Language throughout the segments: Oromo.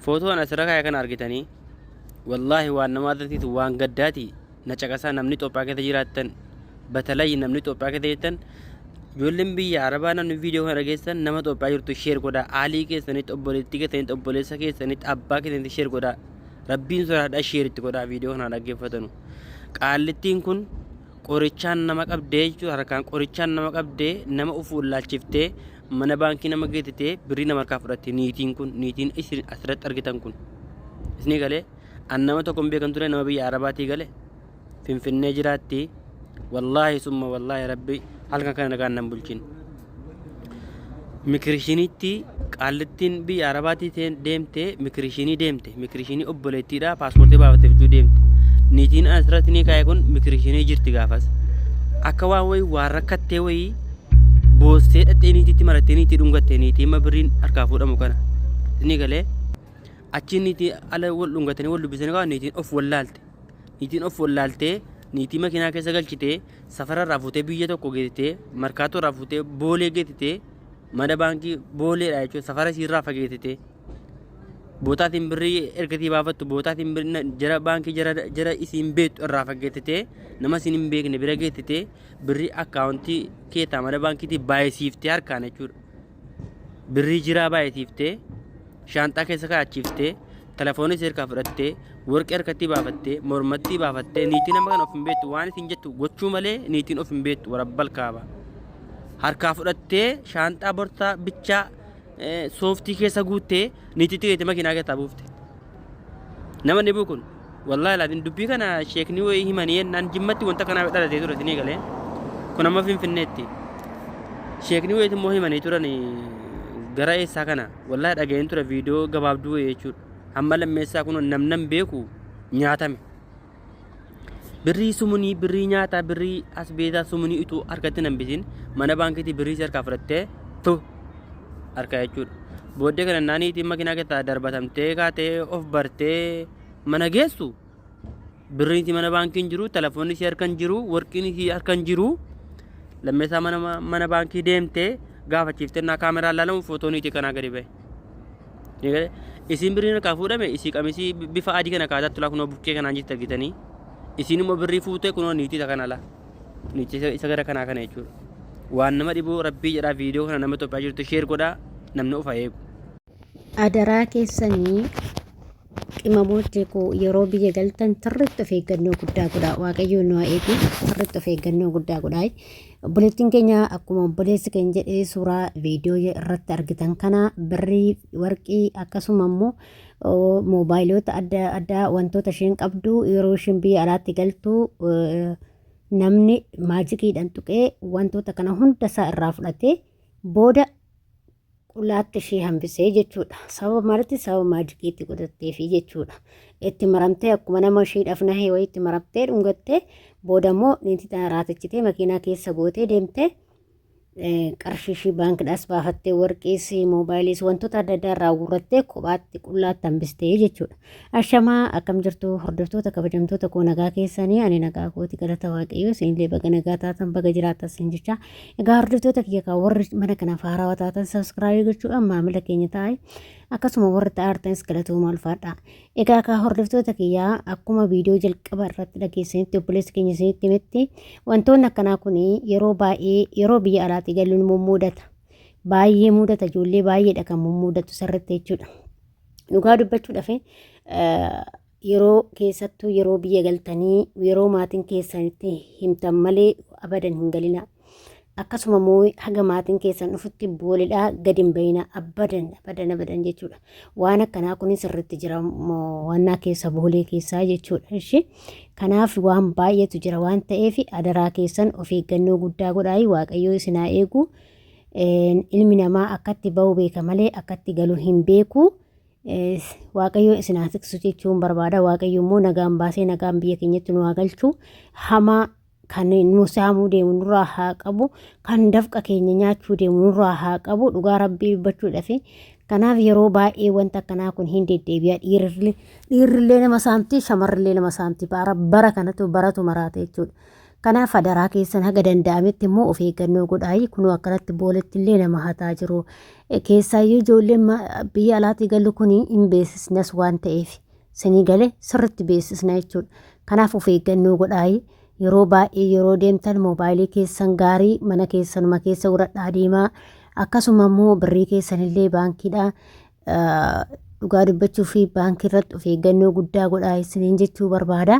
Footoo an asirra kaa'e kana argitanii wallaahi waan nama azzansiisu waan gaddaati na caqasaa namni Itoophiyaa keessa jiraattan batalay namni Itoophiyaa keessa jirtan ijoolleen biyya Arabaa namni viidiyoo kana dhageessan nama Itoophiyaa jirtu sheer godhaa aalii keessanitti obboleettii keessanitti obboleessa keessanitti abbaa keessanitti sheer godhaa rabbiin sodaadhaa sheer itti godhaa viidiyoo kana dhaggeeffatanu qaallittiin kun qorichaan nama qabdee jechuudha harkaan qorichaan nama qabdee nama of wallaalchiftee mana baankii nama geessitee birrii nama harkaa fudhatte niitiin kun niitiin isin asirratti argitan kun isinii galee an nama tokko hin beekan ture nama biyya arabaatii gale finfinnee jiraatti wallaahi summa wallaahi rabbi halkan kana nagaan nan bulchin mikirishiniitti qaallittiin biyya arabaatii deemte mikirishinii deemte mikirishinii obboleettiidha paaspoortii baafatee fiduu deemte niitiin asirratti ni kaa'e kun mikirishinii jirti gaafas akka waan wayii waan rakkattee wayii boossee dhaqxee niitiitti marattee niitii dhungatte niitii amma birriin harkaa fuudhamu kana isinii galee achiin niitii ala wal dhungatanii wal dubbisanii qaba niitiin of wallaalte niitiin of wallaaltee niitii makiinaa keessa galchitee safara irraa fuutee biyya tokko geessitee markaatoo irraa fuutee boolee geessitee mana baankii booleedha jechuudha safara isiirraa fageessitee bootaatiin birrii ergatii baafattu bootaatiin birrii jara baankii jara jara isiin beektu irraa fageessitee nama isiin hin beekne bira geessitee birrii akkaawuntii keetaa mana baankiitii baay'isiiftee harkaan jechuudha. Birrii jiraa baay'isiiftee shaanxaa keessa kaa'achiiftee telefoonii si harkaa fudhattee warqee harkatti baafattee mormatti baafattee niitii nama kana of hin beektu waan isin jettu gochuu malee niitiin of hin beektu warabbal kaaba. Harkaa fudhattee shaanxaa borsaa bichaa sooftii keessa guuttee niitiitti geette makiinaa keessaa buufte. Nama dhibuu kun wallaahi laatiin dubbii kana sheekni wayii himanii jennaan jimmatti wanta kanaa dhalatee ture isinii galee kun amma finfinneetti. Sheekni wayiitu immoo himanii turan gara eessaa kana wallaahi dhaga'een ture viidiyoo gabaabduu wayii jechuudha. Amma lammeessaa kun namnan beeku nyaatame. Birrii sumunii birrii nyaataa birrii asbeezaa sumunii utuu harkatti hin hambisin mana baankiitii birrii si harkaa fudhattee tu harka jechuudha. Booddee kana naaniitiin makiinaa keessaa darbatamtee kaatee of bartee mana geessu birriin si mana baankii hin jiru telefoonni si harka hin jiru warqiin si harka hin jiru lammeessaa mana mana baankii deemtee gaafachiiftee naa kaameraan laalamu footoo niitii kanaa gadi ba'e. Isiin birriin harkaa fuudhame isii qamisii bifa adii kana kaasaa tulaa kunoo bukkee kanaan jirti argitanii. Isiin immoo birrii fuutee kunoo niitii isa kana laa. Niitii isa gara kanaa kana jechuudha. Waan nama dhibuu rabbii jedhaa viidiyoo kana nama Itoophiyaa jirtu sheer godhaa namni of haa eegu. Adaraa keessanii qimamoochee koo yeroo biyya galtan sirriitti of eeggannoo guddaa godhaa. Waaqayyoon nu haa eegu sirriitti of eeggannoo guddaa godhaa. Obboleettiin keenya akkuma obboleessi keenya jedhee suuraa viidiyoo irratti argitan kana birrii warqii akkasuma immoo moobaayilota adda addaa wantoota isheen qabdu yeroo isheen biyya alaatti galtu namni maajikiidhaan tuqee wantoota kana hunda isaa irraa fudhatee booda qullaatti ishee hambisee jechuudha. Sababa maalitti sababa maajikiitti godhatteefi jechuudha. Itti maramtee akkuma nama isheedhaaf nahee wayii itti maramtee dhungattee booda immoo niitii tana raatechitee makiinaa keessa gootee deemtee qarshii ishii baankidhaas baafattee warqiis moobaayiliis wantoota adda addaa irraa guurrattee kophaatti qullaatti hambistee jechuudha. Ashamaa akkam jirtu hordoftoota kabajamtoota koo nagaa keessanii ani nagaa kooti galata waaqayyoo isinillee baga nagaa taatan baga jiraattan sin jecha Egaa hordoftoota kiyya kaa warri mana kanaaf haarawaa taatan sabiskiraaybii gochuudhaan maamila keenya ta'aa. Akkasuma warri ta'aa jirtanis galatoomaa ulfaadha. Egaa kaa hordoftoota kiyyaa akkuma viidiyoo jalqaba irratti dhageessanitti obboleessi keenya isinitti himetti wantoonni akkanaa kun yeroo baay'ee yeroo biyya alaatii gallu nu mummudata. Baay'ee mudata ijoollee baay'eedha kan mummudatu sirriitti jechuudha. Dhugaa dubbachuudhaaf Yeroo keessattuu yeroo biyya galtanii yeroo maatiin keessanitti himtan malee abadan hin galinaa. Akkasuma immoo haga maatiin keessan dhufutti booledhaa gadi hin bayinaa abadan abadan abadan jechuudha. Waan akkanaa kun sirriitti jira wannaa keessa boolee keessaa jechuudha. Ishi kanaaf waan baay'eetu jira waan ta'eef adaraa keessan of eeggannoo guddaa godhaayi waaqayyoo isin haa eegu. Ilmi namaa akkatti ba'u beeka malee akkatti galu hin beeku. Waaqayyo isin haa tiksu jechuun barbaada. Waaqayyo immoo nagaan baasee nagaan biyya keenyatti nu haa galchu. Hamaa kan nu saamuu deemu nurraa haa qabu. Kan dafqa keenya nyaachuu deemu nurraa haa qabu. Dhugaa rabbii dubbachuudhaaf. Kanaaf yeroo baay'ee wanta akkanaa kun hin deddeebi'a. Dhiirrillee nama saamti, shamarrillee nama saamti. Bara kanatu baratu maraata jechuudha. Kanaaf adaraa keessan haga danda'ametti immoo of eeggannoo godhaayi. Kunoo akkanatti booletti illee nama hataa jiru. Keessaayyuu ijoolleen biyya alaatii galu kun hin beeksisnas waan ta'eef. Sinii gale sirritti beeksisna jechuudha. Kanaaf of eeggannoo godhaayi. Yeroo baay'ee yeroo deemtan moobaayilii keessan gaarii mana keessanuma keessa godhadhaa deemaa. Akkasuma immoo birrii keessanillee baankiidha. Dhugaa dubbachuu fi baankii irratti of eeggannoo guddaa godhaa isiniin jechuu barbaada.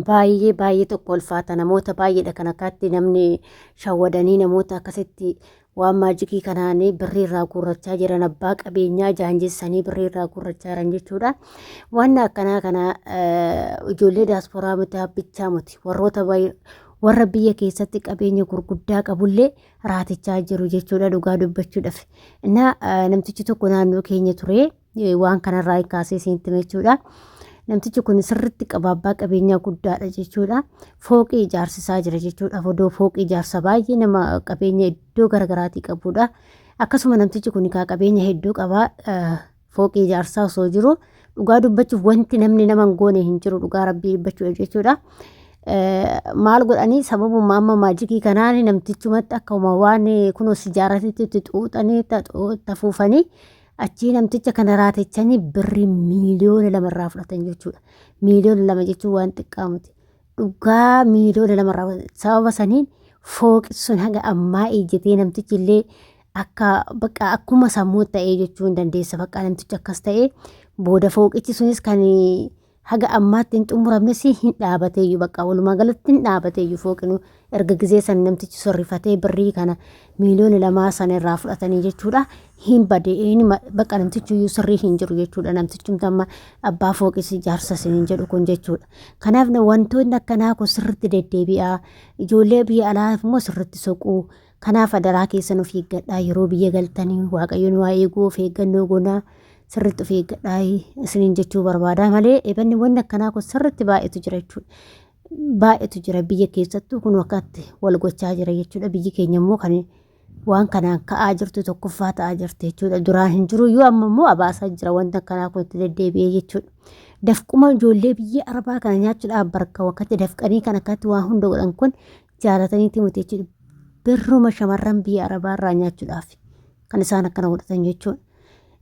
Baay'ee baay'ee tokko ulfaata namoota baay'eedha kan akkaatti namni shawwadanii namoota akkasitti waan maajikii kanaan birrii irraa guurrachaa jiran abbaa qabeenyaa jaanjessanii birrii irraa guurrachaa jiran jechuudha. Waan akkanaa kana ijoollee daasporaa miti bichaa miti warroota warra biyya keessatti qabeenya gurguddaa qabullee raatichaa jiru jechuudha dhugaa dubbachuudhaaf. Innaa namtichi tokko naannoo keenya ture waan kanarraa kaasee isinitti hima jechuudha. Namtichi kun sirriitti qaba abbaa qabeenyaa guddaadha jechuudha. Fooqii ijaarsisaa jira jechuudha. Odoo fooqii ijaarsa baay'ee nama qabeenya iddoo garaagaraatii qabudha. Akkasuma namtichi kun qabeenya hedduu qaba. Fooqii ijaarsaa osoo jiru dhugaa dubbachuuf wanti namni nama hin goone hin jiru dhugaa rabbii dubbachuuf jechuudha. Maal godhanii sababuma amma maajikii kanaan namtichumatti akkuma waan kunoo sijaaratitti itti xuuxanii tafuufanii achii namticha kana raatechanii birrii 2 miiliyoona irraa fudhatan jechuudha. 2 miiliyoona jechuun waan xiqqaa miti. Dhugaa 2 miiliyoona irraa sababa saniin fooqi sun haga ammaa ejjetee namtichi illee akka bakka akkuma sammuu ta'ee jechuu hin dandeessa. Bakka namtichi akkas ta'ee booda fooqichi sunis kan haga ammaatti hin xumuramnes hin dhaabateeyyuu bakka walumaa galatti hin dhaabateeyyuu fooqinu erga gizee san namtichi sorrifatee birrii kana 2 miiliyoona sana irraa fudhatanii jechuudha. Hin bade bakka namtichi iyyuu sirrii hin jiru jechuudha. Namtichi amma abbaa fooqis ijaarsa isiniin jedhu kun jechuudha. Kanaaf wantoonni akkanaa kun sirriitti deddeebi'a. Ijoollee biyya alaa immoo sirriitti soquu. Kanaaf adaraa keessan of eeggadhaa yeroo biyya galtanii waaqayyo nu haa eeguu of eeggannoo goonaa sirriitti of eeggadhaa isiniin jechuu barbaada malee ebanni wanni akkanaa kun sirriitti baay'eetu jira jechuudha. Baay'eetu jira biyya keessattuu kun akkatti wal gochaa jira jechuudha. Biyyi keenya immoo kan waan kanaan ka'aa jirtu tokkoffaa ta'aa jirti jechuudha. Duraan hin jiru iyyuu amma immoo abaasaa jira wanta akkanaa kun itti deddeebi'ee jechuudha. Dafquma ijoollee biyya arabaa kana nyaachuudhaaf barka wakkatti dafqanii kan akkatti waa hunda godhan kun jaalataniiti miti jechuudha. Birruma shamarran biyya arabaa irraa nyaachuudhaaf kan isaan akkana godhatan jechuudha.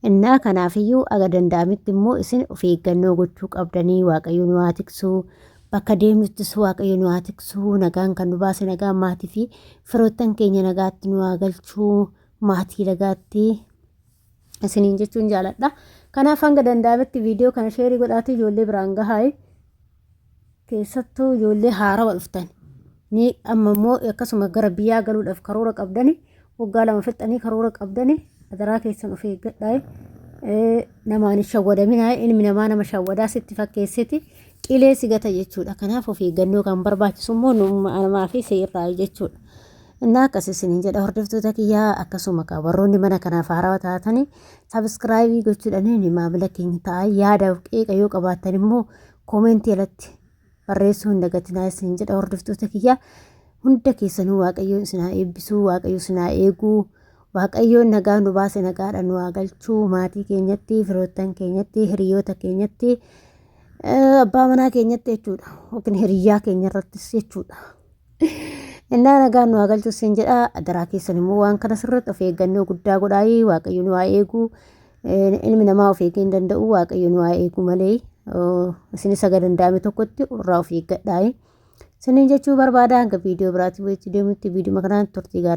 Innaa kanaafiyyuu aga danda'ametti immoo isin of eeggannoo gochuu qabdanii waaqayyo nu haa tiksuu bakka deemnuttis waaqayyo nu haa tiksuu nagaan kan nu baase nagaan maatii fi firoottan keenya nagaatti nu haa galchuu maatii nagaatti isiniin jechuun jaaladha. Kanaaf hanga danda'ametti viidiyoo kana share godhaatii ijoollee biraan gahaa. Keessattuu ijoollee haarawa dhuftan ni amma immoo akkasuma gara biyyaa galuudhaaf karoora qabdani waggaa 2 fixxanii karoora qabdani adaraa keessan of eeggadhaa. Namaan hin shawwadaminaa ilmi namaa nama shawwadaa sitti fakkeessiti qilee si gata jechuudha. Kanaaf of eeggannoo kan barbaachisu immoo namaa fi si irraa jechuudha. Innaa akkas isiniin jedha hordoftoota kiyyaa akkasuma kan warroonni mana kanaaf haarawaa taatanii subscribe gochuudhaan maamila keenya ta'a yaada qeeqa yoo qabaattan immoo comment irratti barreessuu hin dagatinaa isin jedha hordoftoota kiyyaa. Hunda keessanuu waaqayyo isin haa eebbisuu waaqayyo isin haa eeguu waaqayyoon nagaa nu baase nagaadha nu haa galchuu maatii keenyatti firoottan keenyatti hiriyoota keenyatti abbaa manaa keenyatti jechuudha yookiin hiriyyaa keenya irrattis jechuudha. Innaa nagaan nu haa galchu isin jedha adaraa keessan immoo waan kana sirriitti of eeggannoo guddaa godhaayii waaqayyo nu haa eeguu ilmi namaa of eeguu hin danda'u waaqayyo nu haa eegu malee isinis haga danda'ame tokkotti irraa of eeggadhaayi. Isiniin jechuu barbaada hanga viidiyoo biraatti walitti deemutti viidiyoo kanaan turtii gaarii.